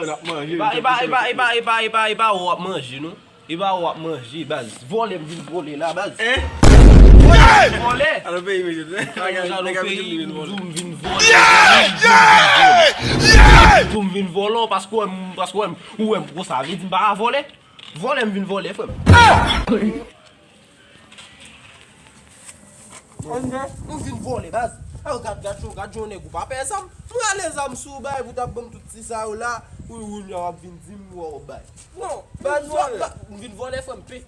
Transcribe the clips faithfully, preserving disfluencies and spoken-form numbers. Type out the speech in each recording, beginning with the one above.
L ap manje. E pa, e pa, e pa, e pa, e pa, e pa, e pa ou w ap manje, non. E pa ou w ap manje, baz. Vòlè m vin vòlè la, baz. Vòlè! Alò, peyi, mesye. Nèg ap vin vòlè. Di w m vin vòlè. Di w m vin vòlè paske w wè m, paske w wè m, ou wè m konsa. Vle di m pa ka vòlè? Vòlè m vin vòlè, frè m. Ou vin vòlè, baz. Ayo, gad, gad, gad, yon nèg ou pa pè zam. M rale zam sou ou, bay, pou t ap ban m tout ti sa yo la. Ou, ou, w ap vin di m, w ap bay. Non, baz, m vin vòlè, frè m, pe.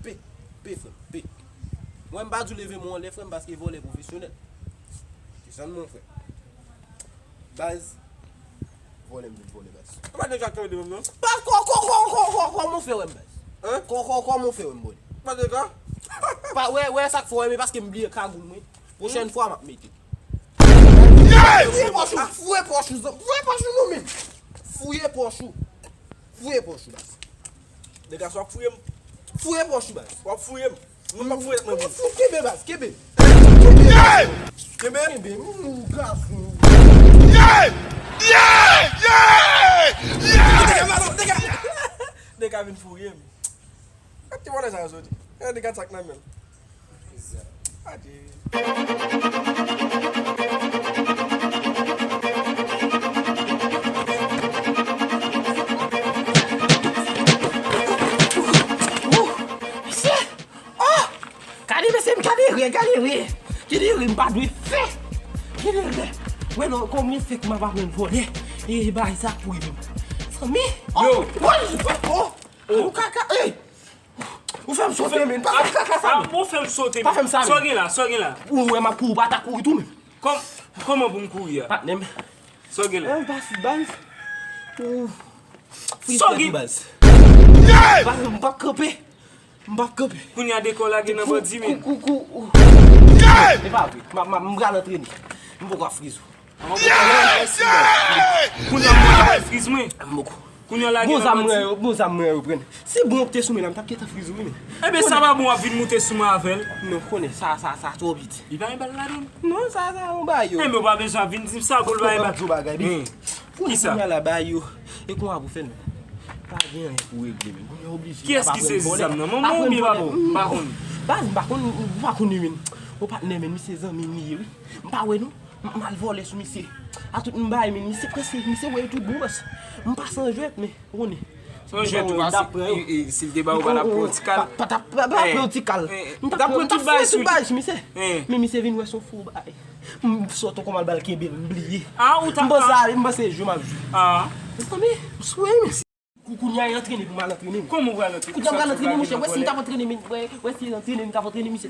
Pe, pe, frè m, pe. Mwen, m pa di w leve men w anlè, frè m, paske vòlè pwofesyonèl. Desann men, frè. Baz, vòlè m vin vòlè, baz. Ou pa deja kenbe de menm, non? Baz, kò, kò, kò, kò, kò, kòman w fè wè m, baz? Hein? Kò, kò, kòman w fè wè m, bòdè? Pa deja. Pa, wè, wè sa k fè w wè, men paske m bliye kagou mwen. Pwochèn fwa, m ap mete. Fouye pòch ou, fouye pòch ou, fouye pòch ou nou menm. Fouye pòch ou. Fouye pòch ou, baz. Nèg la, w ap fouye m. Fouye pòch ou, baz. W ap fouye m. Mwen p ap fouye tèt mwen, bro. Fou, kenbe, baz, kenbe. Kenbe. Kenbe. Kenbe, m ou gason. Nèg la, nèg la. Nèg la vin fouye m. Gad ki vòlè sa yo soti. Gade, gad sa k nan men l. Adye. Mesye! Oh! Gade mesye m, gade rè, gade rè. Gade rè m pa dwe fè. Gade rè. Wè non, konbyen fèk m ap aprann vòlè. E bay sa pou rive m. Zanmi! Oh! Yo! Oh! Oh! Ou kaka! Ey! Ou fè m sote, men. Pa fè m sa, sa, men. Ou fè m sote, men. Pa fè m sa, men. Sa w gen la, sa w gen la. Ou wè m ap kouri, ou pa ta kouri tou, men. Kòm-, kòman pou m kouri a? Patnè m. Sa w gen la? An bas, baz. Ou. Sa w gen? Baz. Baz, m p ap kanpe. M p ap kanpe. Kounye a dekò lage nan bandi, men. Kou, kou, kou. E pa vre. M, m, m pral antrene. M poko ap friz ou. Kounye a mwen ap friz mwen. Kounye a lage nan bandi. Bon zam mwen yo, bon zam mwen yo pran. Si bon te sou men la, m t ap gentan friz ou wi, men. Ebyen, sa pa bon w ap vin moute sou mwen avè l. Non, konnen, sa, sa, sa twò piti. Li pa gen bal ladan l? Non, sa, sa, yon bagay yo. Ebyen, w pa bezwen ap vin di m sa, pou l pa gen bal. Pou l pa di w bagay, men. Kisa? Kounye a la, bagay yo. E kòman pou fè non? Pa gen anyen pou regle, men. Kounye a oblije. Kiyès ki sezi zam nan? Manman w oubyen papa w? M pa konn. Baz, m pa konn, m pa konn li, men. Yon patnè, men, misye zanmi m li ye, wi. M pa wè, non. M, m al vòlè sou misye. A tout m bay, men misye prèske, misye wè yo tout bon, baz. M pa san jwèt, men, ou konnen. San jwèt ou pase, e, e, si l te ba ou bal ap pran ti kal. Pa, pa t ap, pa, pa pran ti kal. M t ap pran, m t ap fouye tout bagay sou misye. Men misye vin wè se yon fo bagay. M sot ankò m al bal kenbe l, m bliye. M panse, m panse jwe m ap jwe. Mezanmi, m swe, men. Kou, kounye a, e antrene pou m al antrene, men. Kòman w pral antrene? Kounye a m pral antrene, monchè. Wè si m t ap antrene, men, wè, wè si e antrene, m t ap antrene misye.